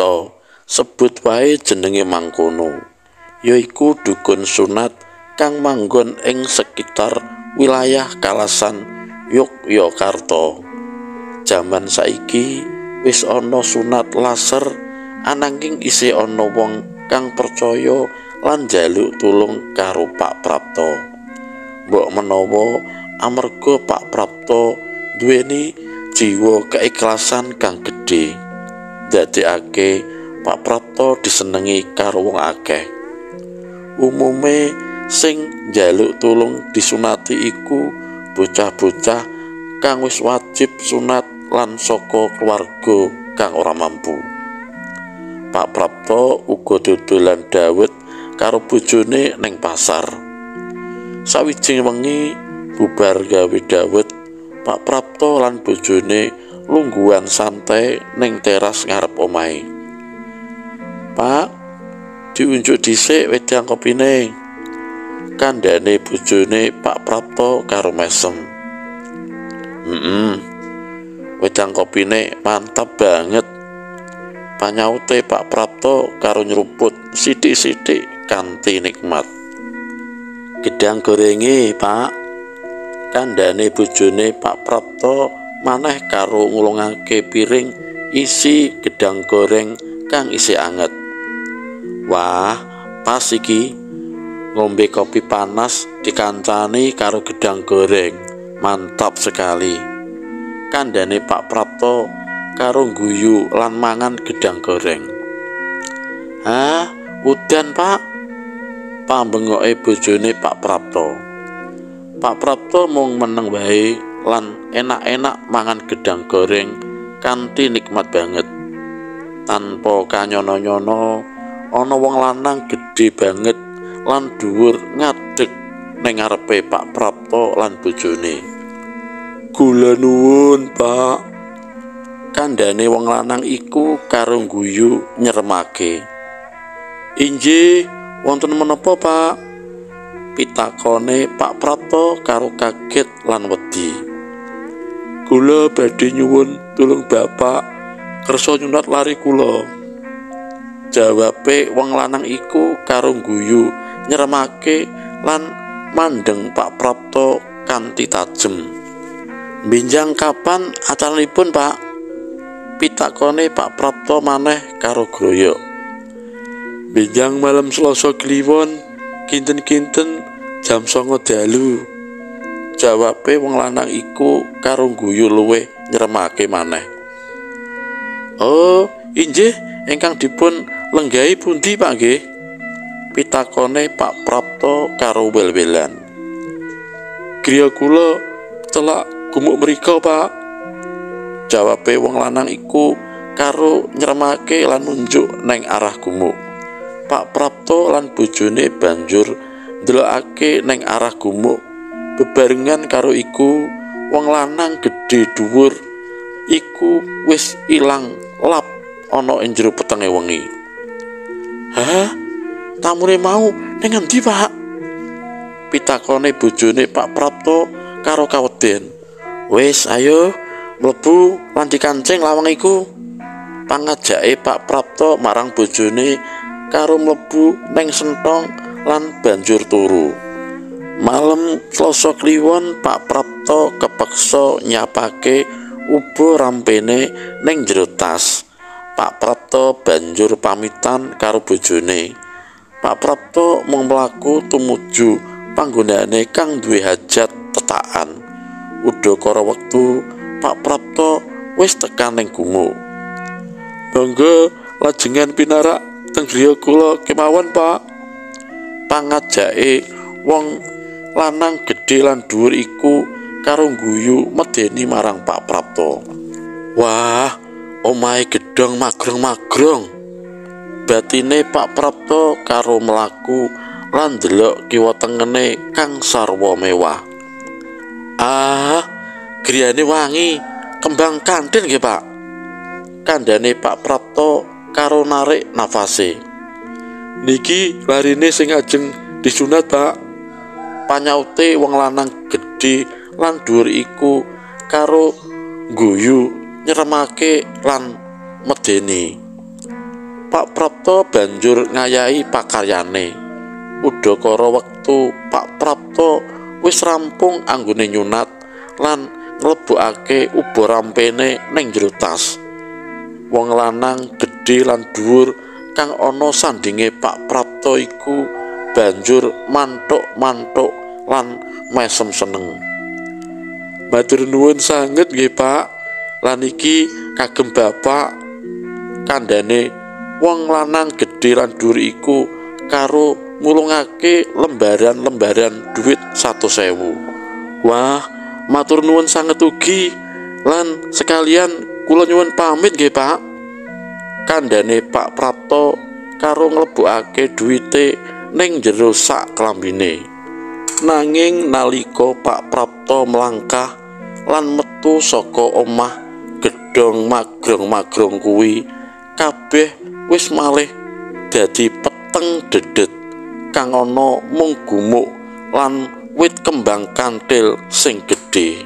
Prapto, sebut wae jenenge mangkono, yaiku dukun sunat kang manggon ing sekitar wilayah Kalasan, Yogyakarta. Jaman saiki wis ana sunat laser, ananging isih ana wong kang percaya lan njaluk tulung karo Pak Prapto. Mbok menawa amarga Pak Prapto duweni jiwa keikhlasan kang gedhe, ndadekake Pak Prapto disenengi karo wong akeh. Umume sing njaluk tulung disunati iku bocah-bocah kang wis wajib sunat lan saka keluarga kang ora mampu. Pak Prapto uga dodolan dawet karo bojone ning pasar. Sawijing wengi bubar gawe dawet, Pak Prapto lan bojone lungguhan santai ning teras ngarep omahe. "Pak, diunjuk dhisik wedang kopine," kandhane bojone Pak Prapto karo mesem. Wedang kopine mantap banget," panyaute Pak Prapto karo nyeruput sithik-sithik kanthi nikmat. "Gedang gorenge, Pak," kandhane bojone Pak Prapto maneh karo ngulungake piring isi gedang goreng kang isih anget. "Wah, pas iki ngombe kopi panas dikancani karo gedang goreng, mantap sekali," kandhane Pak Prapto karo guyu lan mangan gedang goreng. "Hah, udan, Pak," pambengoke bojone Pak Prapto. Pak Prapto mung meneng wae lan enak-enak mangan gedang goreng kanthi nikmat banget. Tanpa kanyono-nyono, ana wong lanang gedhe banget lan dhuwur ngadeg ning ngarepe Pak Prapto lan bojone. "Kula nuwun, Pak," kandhane wong lanang iku karo guyu nyeremake. "Inggih, wonten menapa, Pak?" pitakone Pak Prapto karo kaget lan wedi. "Kula badhe nyuwun tulung Bapak kersa nyunat lare kula," jawabe wong lanang iku karo guyu nyeremake lan mandheng Pak Prapto kanthi tajem. "Benjang kapan acaranipun, Pak?" pitakone Pak Prapto maneh karo groyok. "Benjang malam Selasa Kliwon, kinten-kinten jam 09.00 dalu," jawabe wong lanang iku karo guyu luwih nyeremake maneh. "Oh, inggih, ingkang dipun lenggahi pundi, Pak nggih?" pitakone Pak Prapto karo wel-welan. "Griya kula celak gumuk mriko, Pak," jawabe wong lanang iku karo nyeremake lan nunjuk neng arah gumuk. Pak Prapto lan bojone banjur ndelokake neng arah gumuk. Bebarengan karo iku, wong lanang gedhe dhuwur iku wis ilang lap ana ing jero petenge wengi. "Hah, tamune mau ning endi, Pak?" pitakone bojone Pak Prapto karo kaweden. "Wis, ayo mlebu lan dikancing lawang iku," pangajake Pak Prapto marang bojone karo mlebu neng sentong lan banjur turu. Malem Selasa Kliwon, Pak Prapto kepeksa nyapake uba rampene ning jero tas. Pak Prapto banjur pamitan karo bojone. Pak Prapto mung mlaku tumuju panggonane kang duwe hajat tetakan. Udakara wektu, Pak Prapto wis tekan ning gumuk. "Monggo lajengan pinarak teng griya kula kemawon, Pak," pangajake wong lanang gedhe lan dhuwur iku karo guyu medeni marang Pak Prapto. "Wah, omahe gedhong magrong-magrong," batine Pak Prapto karo mlaku lan ndelok kiwa tengene kang sarwa mewah. "Ah, griyane wangi kembang kantin nggih, Pak," kandhane Pak Prapto karo narik nafase. "Niki larine sing ajeng disunat, Pak," panyaute wong lanang gedhe lan dhuwur iku karo guyu nyeremake lan medeni. Pak Prapto banjur ngayahi pakaryane. Udakara wektu Pak Prapto wis rampung anggone nyunat lan nglebokake uba rampene ning jero tas. Wong lanang gedhe lan dhuwur kang ana sandinge Pak Prapto iku banjur manthuk-manthuk lan mesem seneng. Matur nuwun sanget nggih, Pak. Lan iki kagem Bapak, kandhane wong lanang gedhe lan dhuwur iku karo ngulungake lembaran-lembaran duit 100.000. Wah, matur nuwun sanget ugi lan sekalian kula nyuwun pamit nggih, Pak. Kandhane Pak Prapto karo nglebokake duwite ning jero sak klambine. Nanging nalika Pak Prapto mlangkah lan metu saka omah gedhong magrong-magrong kuwi, kabeh wis malih dadi peteng dedet kang ana mung gumuk lan wit kembang kanthil sing gedhe.